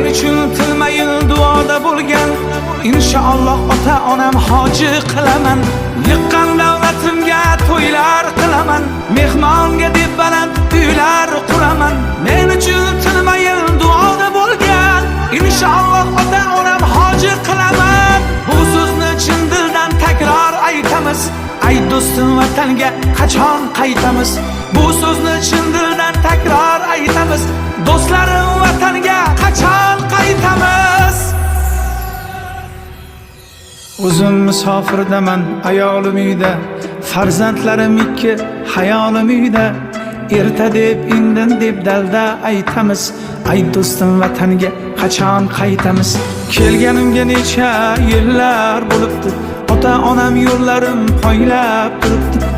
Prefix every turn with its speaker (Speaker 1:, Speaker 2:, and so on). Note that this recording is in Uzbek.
Speaker 1: uchun tinmayin duoda bo'lgan. Inshaalloh ota onam hoji qilaman. Yiqqan davlatimga to'ylar qilaman. Mehmonga deb baland uylar quraman. Men uchun tinmayin duoda bo'lgan. Inshaalloh ota onam hoji qilaman. Bu so'zni chin dildan takror aytamiz. Ay do'stim, vatanga qachon qaytamiz? Bu so'zni chin dildan takror aytamiz. Do'stlarim, vatanga qachon qaytamiz? O'zim musofirdaman, ayolim uyda, farzandlarim ikki, hayolim uyda. Erta deb, indin deb dalda aytamiz. Ay do'stim, vatanga qachon qaytamiz? Kelganimga necha yillar bo'libdi. Ota onam yo'llarim poylab turibdi.